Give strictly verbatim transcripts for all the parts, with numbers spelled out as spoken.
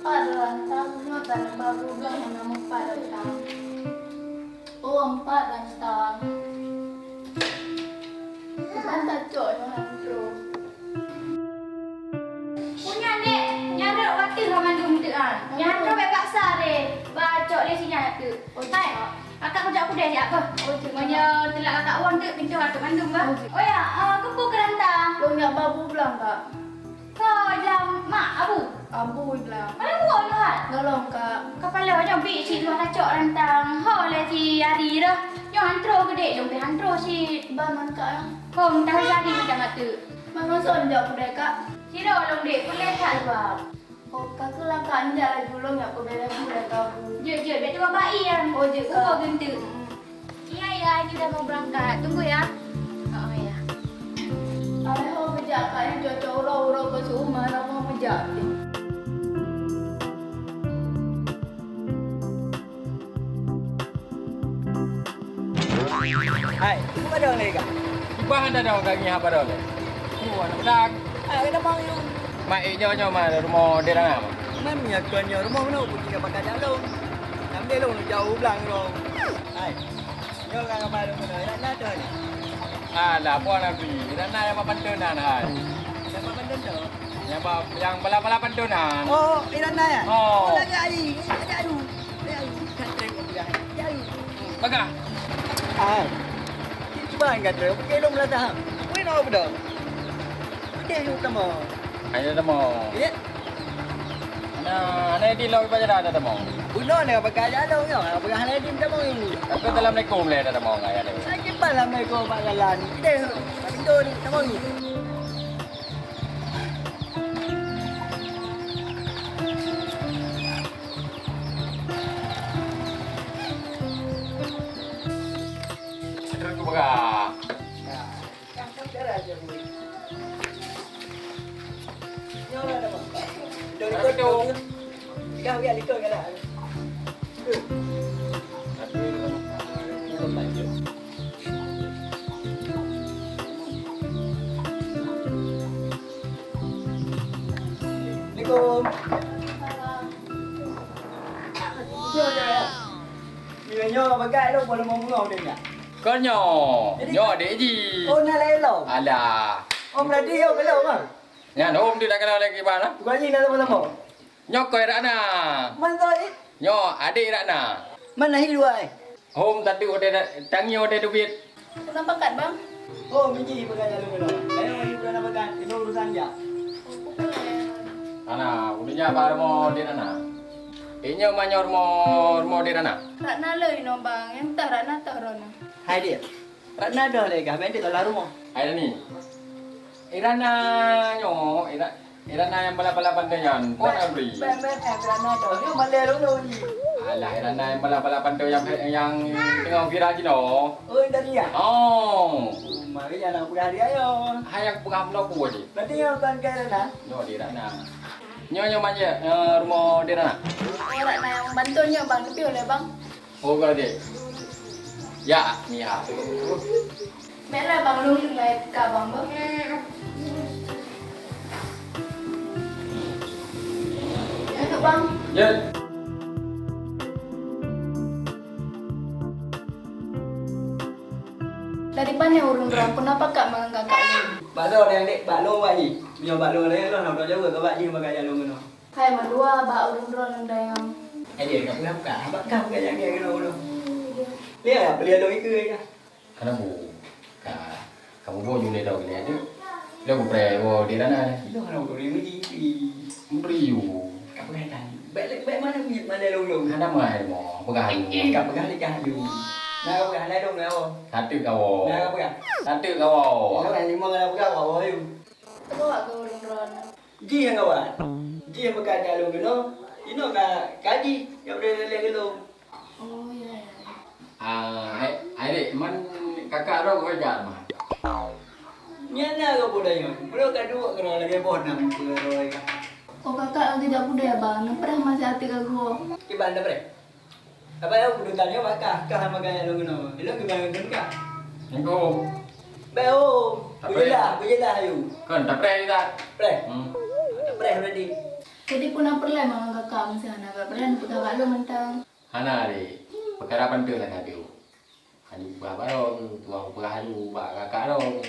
Empat rantang, nyoe tanyoe babu blang hana meupat rantang. Oh, empat rantang. Kiban tacok nyoe han troh. Punya dek, nyan rot watèe ka mandum teuk an. Nyan rot bak paksa deh. Bacok lé sinyak teuk. Oh, hai, kakak kujak kudeh jak beuh. Oh, cik. Meunyoe teulak kakak won teuk pintoe ka mandum beuh. Oh, cik. Oh ya, eh, keupeue keurantang? Lôn jak babu blang, Kak. Kau jam mak abu? Abu blang. Mana buat lu hat? Tolong, Kak. Kepala nyoe bik si dua tacok rantang. Ho lé si hari dah. Nyoe han troh geude, jom pi han troh si. Ban man, Kak, ya. Kong tahu jadi macam tu. Mana son jak kudeh, Kak? Sira lôn dek, boleh tak sebab? Oh, ka keulang ka anjak laju lôn nyak peubeda gulai kabu. Jeuet, jeuet, bèk tuwoe bai nyan. Oh, jeuet, Kak. Uwoe geunteuk. Iya, iya, ini udah mau berangkat. Tunggu ya. Oh, iya. Alèh ho meujak, Kak, nyan cocok uroe-uroe keu seumeurah mau meujak. Hai, peue padang lé, Kak? Kiban hana dong, Kak, ngieng haba dong lé. Oh, aneuk muda. Hai, keunoe mang yue. Mak, eh, nyoe, nyoe, ma, rumoh Dek Rana, ma. Man, meunyoe kon nyoe rumoh meunoe, putih ka pakai jalong. Sambil lôn jauh blang dong. Hai, nyoe ka kabar lôn keunoe, Rana tu ni. Alah, buah Nabi, Rana nyang bak panton nan, hai. Nyang bak panton tu? Nyang ba-, nyang bala-bala panton nan. Oh, Irana ya? Oh. Oh, lagak ai, lagak ai. Lagak ai. Lagak ai. Bagah. Ah. Cuba angkat tu. Okey, lom lah tahan. Weh, nak apa dah? Okey, yuk, tama. Ayo, tama. Ya. Nah, nah, di log baca dah, tama. Bunoe nak pakai jalan, ya. Apa hal ini, tama, yuk? Tapi assalamualaikum, leh, tama, ya, leh. Assalamualaikum, Pak Jalan. Okey, pintu ni, tama, yuk. Ada aku pegang. Ada tu. Dah, biar likot galak. Assalamualaikum. Nyoe, nyoe, nyoe, bagai lôn, buat lemong bunga udah nyak. Kon nyoe, jadi nyoe adek ji. Oh, na lain lom. Alah. Oh, berarti yo belum, bang. Nyan hom tu dah kenal lagi, bang, lah. Bukan ni, na lama-lama. Nyoe kôi Ratna. Man kôi? Nyoe adek Ratna. Man na hi dua, eh? Hom tatu watèe ta-, tangieng watèe teubiet. Kenapa kat, Bang? Oh, miji peugah jalong keunoe. Ayo, ayo, bukan apa kan? Itu urusan dia. Oh, bukan. Ana, udah nyak bak rumoh Dek Ratna. Inyo manyong rumoh, rumoh Dek Ratna. Ratna le inoe, Bang. Nyang tah Ratna tah droeneuh. Hai, Dek. Ratna doh lé gah, meuntèk dalam rumoh. Hai, Dani. Irana nyoe, Ira-, Irana nyang bala-bala pantai nyan, kon Abri. Bèk, bèk, bèk, Irana doh. Nyoe malèe lôn, lôn. Alah, Irana nyang bala-bala pantai nyang, nyang teungoh viral jinoe. Oh, dari ya? Oh. Oh, mari anak peugah dia, yo. Hai, nyang peugah meunoe peue jih? Berarti nyoe kon keu Irana? Nyoe di Irana. Nyoe, nyoe manjak, eh, rumoh di Irana. Oh, Ratna nyang bantu nyoe, Bang. Tapi oleh, Bang. Oh, ka lagèe. Ya, Mia. Bèk lah, Bang, lôn nilai ka, Bang, beuh. Nyoe, Bang. Ya. Dari pane ureueng droe, kenapa kak mangang kakak ni? Bak droe nyang dek, bak lôn wak jih. Meunyoe bak lôn laén lôn, hana jaweueb keu bak jih bak jak lôn keunoe. Hai mandua bak ureueng droe nyang dayang. Eh, dia ka peugah buka, bak kah buka nyang dia keunoe keunoe. Lihat lah, beli adong ikeue ka. Kenapa? Ka, kamu bawa julai tau gini aja. Lo ku pre, wo, di mana? Lo hana ureueng ni. Beri you. Ka peugah tadi. Baik, baik mana punya mana lôn lôn. Hana mai mo, peugah you. Eh, ka peugah lé kah you. Nah, ka peugah lai dong lah, wo. Satu kau. Nah, ka peugah. Satu kau. Lo yang lima ka peugah, wo, wo, you. Terus ke ureueng droe. Jih nyang awai. Jih nyang meukat jak lôn keunoe. Inoe ka, ka jih nyang udeb lé keu lôn. Oh, ya, ya, ya. Ah, hai, hai dek, man kakak droe keu jak mah. Nyan na keu budak nyoe. Budak ka duek keunoe lagèe boh nam keu droe ka. Oh, kakak lagi jak budaya, Bang. Neupreh masih até ka geuh. Kiban neupreh? Apa ya, kudu tanya bak kah, kah sama gaya lôn keunoe. Ilôn gimana ngon kah? Assalamualaikum. Baik, oh. Tapreh. Bejelah, bejelah, ayo. Kan, tapreh kita. Preh? Hmm. Tapreh berarti. Jadi peue na peureulèe mangat kakak, meusé hana peureulèe neupeugah bak lôn mantong. Hana, Dek. Peukara pantôn lagèe nyan. Hana peugah bak droe, tuha peugah laju bak kakak droe.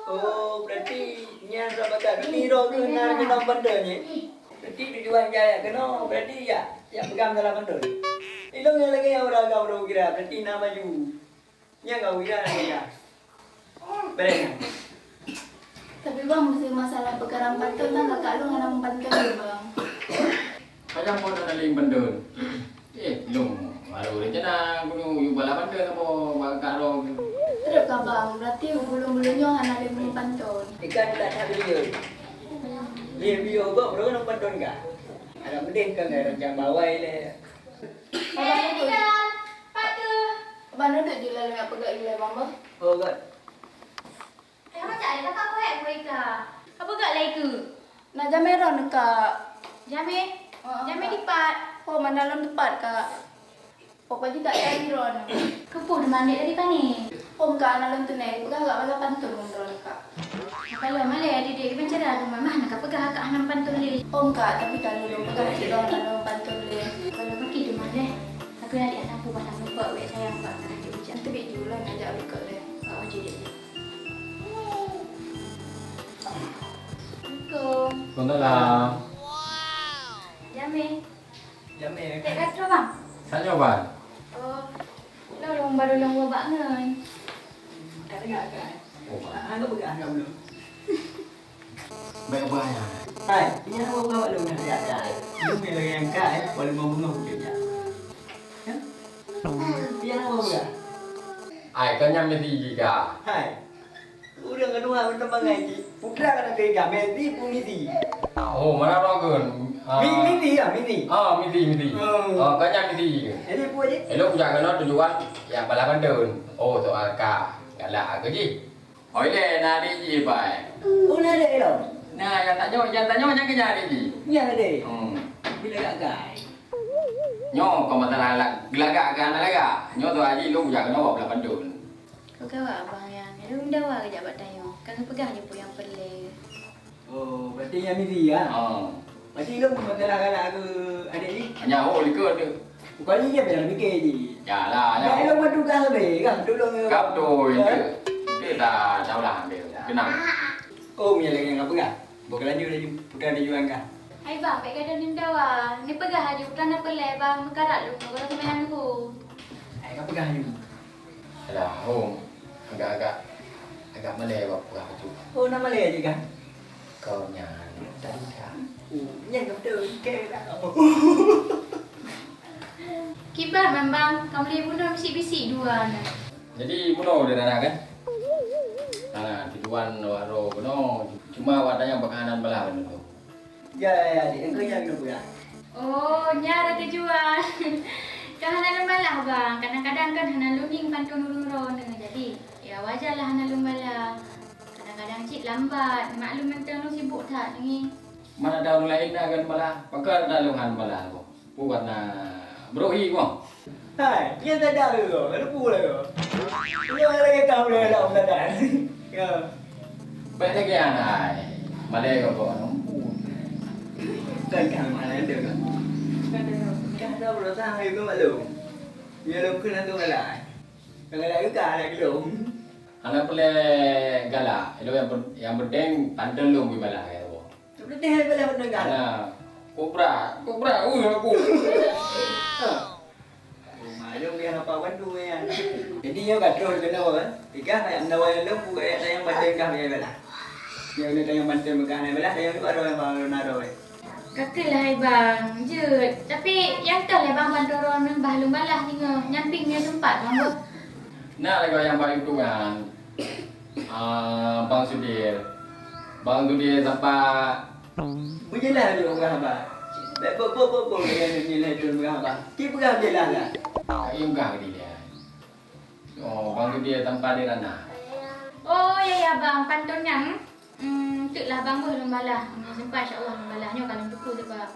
Oh, berarti nyan sabab that, berarti droe keuh na keunong pantôn nyan. Berarti tujuan jaya keunoe, berarti ya, ya peugah masalah pantôn. Ilôn nyang lagèe nyang ureueng agam droe kira, berarti na maju. Nyang ka uya ya. Bareng. Tapi bang, meusé masalah peukara pantôn, kan kakak lôn hana meupantôn lé bang. Pajan phon hana lé meupantôn? Eh, lôn baru rencana keuneuk yue bala pantôn saboh bak kakak lôn. Trép ka bang, berarti buleuen-buleuen nyoe hana lé meupantôn. Ikan tak that beliau. Lé beliau gok, baru nak pantôn ka. Ada mending kan rancang bawai lé. Abang duduk. Abang duduk je lalu nak peugah ilai bang bah. Oh, God. Eh, macam mana kau buat mereka? Apa gak lagi tu? Nak jamé ron kak. Jamé? Oh, jamé kak. Di pat. Oh, mana lon tepat kak. Pokok juga cari ron. Kepuh di mana dari pani? Om kak, anak lon tunai. Pegang gak bala pantun ngon ron kak. Kalau malèe adik-adik bicara tu, mamah nak peugah kak hana pantun lé. Om kak, tapi kalau lôn peugah cit lôn hana pantun lé. Kalau bagi tu malèe, aku nak dia sapu pasang lupa wek sayang bak nak adik ucap. Tebik ju lôn ajak lukak lé. Bak wajib dia. Assalamualaikum. Waalaikumsalam. Jamé. Jamé. Tek ka trok bang? Tanyoe bang. Oh. Lôn baru lôn bawa bak ngon. Ka dengar kan? Oh, bang. Ah, nak peugah kat belum? Baik, bang, ya. Hai, ini apa kau belum nak lihat kan? Belum yang lagi yang kai, kalau mau bengong tu je. Ya? Dia apa peugah? Ai, kau nyam mesti jika. Hai. Ureueng keudua mantong bangai cit. Putra ka teuka, Messi pun Messi. Oh, mana rogon? Ah. Mi-, Messi ya, Messi. Ah, Messi, Messi. Hmm. Ah, kau nyam Messi. Jadi, apa je? Elok kujak keunoe tujuan jak bala pantun. Oh, soal ka galak aku ji. Oh, ilèe na adik ji, pai. Oh, na adik elok. Nah, nyang tanyoe, nyang tanyoe nyang keu nyan adik ji. Nyan adik. Hmm. Bila gagai. Nyoe kau masalah la-, lagak ke hana lagak. Nyoe tu adik lôn kujak keunoe bak bala pantun. Peugah bak abang nyan, lôn dawa keu jak bak tanyoe. Ka geupeugah jih peue nyang peureulèe. Oh, berarti nyan Messi, ya? Oh. Berarti lôn masalah galak keu adik jih? Nyan, oh, likot tu. Bukan jih, dia bilang mikir jih. Yalah, ya. Dah, lôn bantu kah lebih, kan? Tolong. Kau betul, ya. Itu dah, dah lah ambil. Tenang. Oh, mi lagèe nyang ka peugah. Boh laju laju, peugah laju angka. Hai bang, bèk gadôh neudawa. Neupeugah laju, peue na peureulèe bang, meukarat lôn, nyoe ka seumayang Zuhur. Hai, ka peugah laju. Alah, Hom. Agak-agak, agak malèe bak peugah bacut. Oh, na malèe jih kah? Kau nyan, tadi kah? Oh, nyan ka beutôi, keu dah. Kiban man bang, ka mulai bunoe bisik-bisik dua na. Jadi, bunoe udah na kan? Nah, tujuan awak droe bunoe, cuma awak tanyong bak hana balah bunoe. Ya, ya, ya, di engkau yang kena peugah. Oh, nyan ada tujuan. Ka hana lôn balah, bang. Kadang-kadang kan hana lôn ngieng pantun ureueng droeneuh. Jadi, ya wajar lah hana lôn balah. Kadang-kadang cit lambat. Maklum mantong lôn sibuk that ngieng. Mana tahu lôn laén na kan balah. Pakon na lôn hana balah, bang. Bukan na berohi, bang. Hai, nyan saja tu, tu. Ada pula tu. Nyoe lagèe kau boleh ada pesanan. Ya. Baik lagi anak ai. Malèe kau kau nampu. Kan kang malèe tu kan. Kan ada berusaha itu maklum. Ya lom kena tu galak. Galak juga anak gelom. Hana peureulèe galak. Ilôn nyang pen-, nyang penting pantôn lôn bri balah ya Allah. Tapi teh bala pendengar. Nah, kobra, kobra, uh, aku. Ha. Oh, malu ya apa bantu ya. Jadi nyoe ka troh keunoe, eh. Tiga ayat menawa lom, bukan ayat yang banding kah ya bala. Yang ni tayang bantu megah ya bala, yang ni baru yang baru naro, eh. Ka keuh lah hai bang, jeuet. Tapi nyang toh lé bang bantu droeneuh bah lôn balah ningoe, nyamping nyoe sempat bang beuh. Nah, lagèe nyang bak YouTube nyan. Ah, Bang Sudir. Bang Sudir sampai. Beujeulaih laju peugah haba. Bèk bo, bo, bo, bo, nilai, nilai tu peugah haba. Ci peugah beujeulaih lah. Ka imgah ke dia. Oh, Bang Sudir sampai di ranah. Oh, ya, ya, bang. Pantun nyan. Hmm, teuk lah bang beuh lôn balah. Hmm, sempat insya Allah lôn balah. Nyoe ka lôn tuku sebab.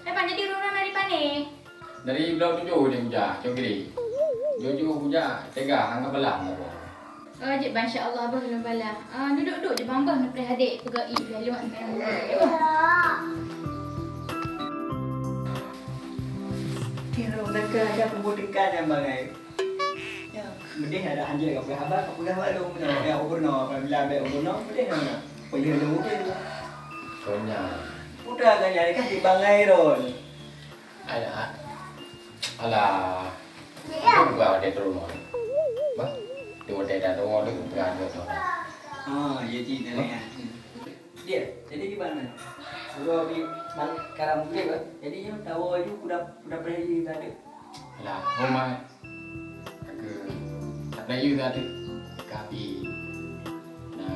Eh, bang, jadi ureueng dari pane? Dari Blok Tujoh di Kuja, Cokri. Jujur Kuja, tega, anggap balah. Oh, jeuet bang, insya Allah beuh lôn balah. Ah, duduk-duduk je bang beuh, neupreh adik peugah i, biar lewat main. Ya, bang. Nyang peubuet teuka nyang bangai. Ya, meudeh ada hanjeuet ka peugah haba, ka peugah bak lôn bunoe. Ya, gubernur, apabila bèk gubernur, meudeh na. Peuleueh lôn ubé tu. Konya. Putra ka nyang ka dibangai ron. Alah. Alah. Aku buka watèe turun. Bah. Di watèe dah turun, dia buka dua tahun. Ah, jadi dah ya. Dia, jadi gimana? Udah di mal-, karam boleh, bah. Jadi nyoe tawoe ju kuda, kuda preh tadi. Alah, homa. Aku tak ada yu tadi. Tapi na,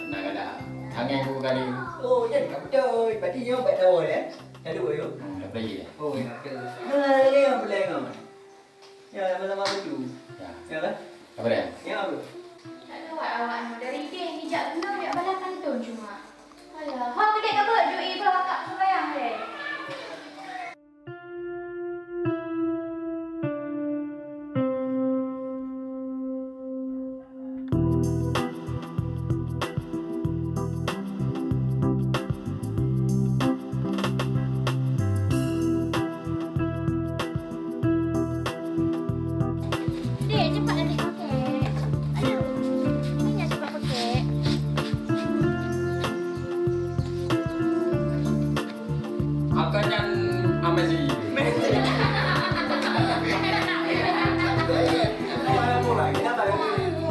na kada. Tangan aku kali. Oh, jadi tak betul. Berarti nyoe buat tawoe, ya? Lalu, ayo. Hmm, dah beli, ya? Oh, ya, betul. Nah, lagi yang boleh ngau. Ya, sama-sama betul. Ya. Ya lah? Apa dia? Ya, apa? Tak ada awak-awak ni. Dari dia ni jak guna, jak balas pantun cuma. Alah, ha, kedek ke apa? Jui iba akak sembahyang deh. Dek, cepat lah, Dek, pakai. Aduh, ini yang cepat pakai. Akan nyan Messi. Messi.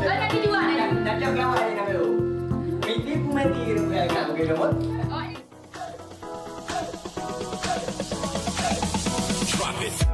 Kau nak dijual, ya? Nanti aku lawan dia, nak dulu. Ini pun mati, dia bukan agak, bukan robot. Oh, ini. Drop it.